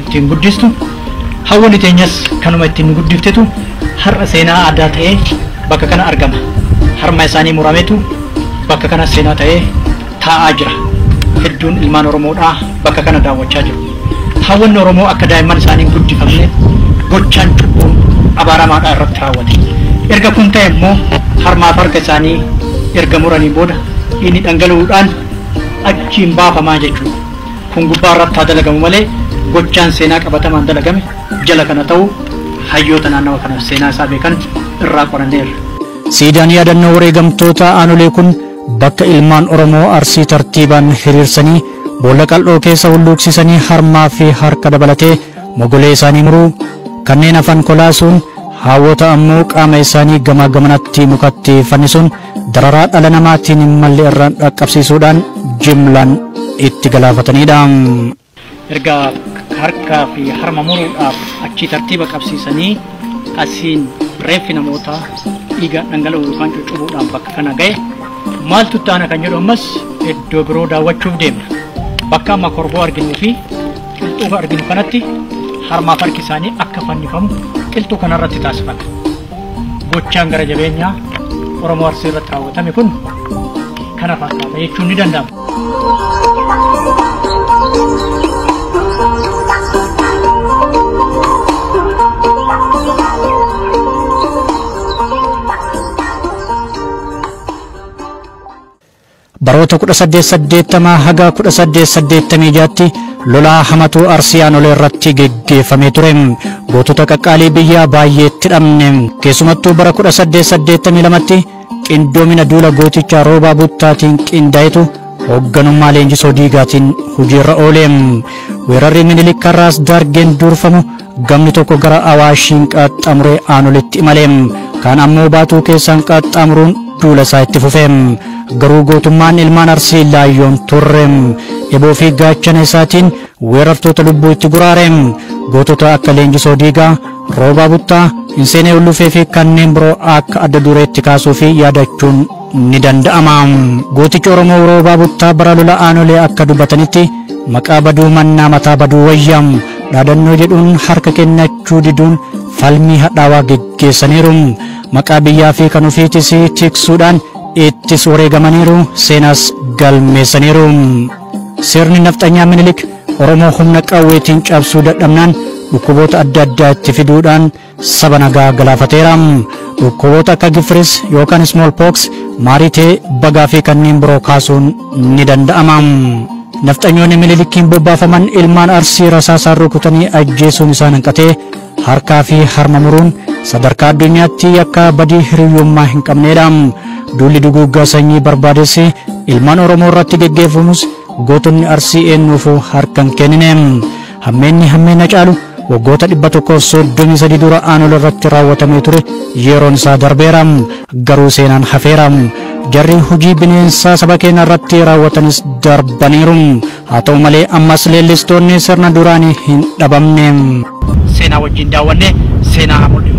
ittiin guddistu, hawwanni teenyas kanuma ittiin guddiftetu har'a seenaa aadaa ta'ee bakka kana argama. Harma isaanii murametu bakka kana seenaa ta'ee taa'aa jira. Hedduun ilmaan Oromoodhaa bakka kana daawwachaa jiru. Hawwanni Oromoo akka daa'imman isaanii hin guddifamne gochaan cubbuun abaaramaadhaa irratti raawwate. Erga kun ta'e immoo harmaaf harka isaanii erga muranii booda inni dhangala'uudhaan achiin baafamaa jechuudha. Kun gubbaa irratti haa dalagamu malee gochaan seenaa qabatamaan dalagame jala kana ta'u hayyoota naannawa kanaaf seenaa isaa beekan irraa qoranneerra. Siidaan yaadannoo wareegamtoota aanolee kun bakka ilmaan Oromoo Arsii tartiibaan hiriirsanii boolla qal'oo keessa hulluuqsisanii harmaa fi harka dabalatee mogolee isaanii muruu, kanneen hafan kolaasuun, haawwota ammoo qaama isaanii gamaa gamanatti mukatti fannisuun dararaa dhala namaatiin hin malle irraan dhaqqabsiisuudhaan jimlaan itti galaafatanidha. Erga harkaa fi harma muruudhaaf achii tartiiba qabsiisanii asiin reeffi namootaa dhiiga dhangala'uu yookaan cuccubuudhaan bakka kana ga'e maaltu itti aana kan jedhu ammas iddoo biroo daawwachuuf deemna. Bakka amma korboo arginuu fi qilxuu arginu kanatti harmaaf harki isaanii akka fannifamu qilxuu kanarratti taasifama. Gochaan gara jabeenyaa Oromoo Arsii irratti raawwatame kun kana fakkaata jechuun ni danda'ama. Baroota 1880 haga 1886tti lolaa hamatu Arsii aanolee irratti geggeeffamee ture. Gootota qaqqaalii biyyaa baay'eetti dhabne. Keessumattuu bara 1882tti qindoomina duula gooticha Roobaa Buttaatiin qindaa'etu hoogganummaa Leenjisoo Diigaatiin hojiirra oole. Weerarri Minilik Raas Daargeen durfamu gamni tokko gara Awaashiin qaxxaamuree aanoletti imale. Kaan ammoo Baatuu keessaan qaxxaamuruun duula isaa itti fufe. Garuu gootummaan ilmaan Arsii laayyoon turre. Eboo fi gaachana isaatiin weerartoota lubbuu itti guraare. Gootota akka Leenjisoo Diigaa, Roobaa Buttaa, Hinseenee Ullufee fi kanneen biroo akka adda dureetti kaasuu fi yaadachuun ni danda'ama. Gootichi Oromoo Roobaa Buttaa bara lola aanolee akka dubbatanitti maqaa baduu mannaa mataa baduu wayya dhaadannoo jedhuun harka kennachuu diduun falmii hadhaawaa geggeessaniiru. Maqaa biyyaa fi kan ofiitis tiksuudhaan ittis wareegamaniiru, seenaas galmeessaniiru. Sirni nafxanyaa Minilik Oromoo humna qawweetiin cabsuu dadhabnaan dhukkuboota adda addaa itti fiduudhaan saba nagaa galaafateera. Dhukkuboota akka gifiris yookaan smallpox, maaritee, bagaa fi kanneen biroo kaasuun ni danda'ama. Nafxanyoonni Minilikiin bobbaafaman ilmaan Arsii rasaasaan rukutanii ajjeesuun isaan hanqatee harkaa fi harma muruun sadarkaa addunyaatti akka badii hiriyyummaa hin qabneedha. Duulli duguuggaa sanyii barbaadesse ilmaan Oromoo irratti geggeeffamus gootonni Arsii eenyuufuu harka hin kennine. Hammeenni hammeena caalu waggoota 133 dura aanolee irratti raawwatamee ture yeroon isaa darbeera. Garuu seenaan hafeera. Jarri hojii bineensaa saba keenya irratti raawwatanis darbaniiru. Haa ta'u malee ammas leellistoonni sirna duraanii hin dhabamne. Seenaa wajjin daawwannee seenaa haa mul'ifnu.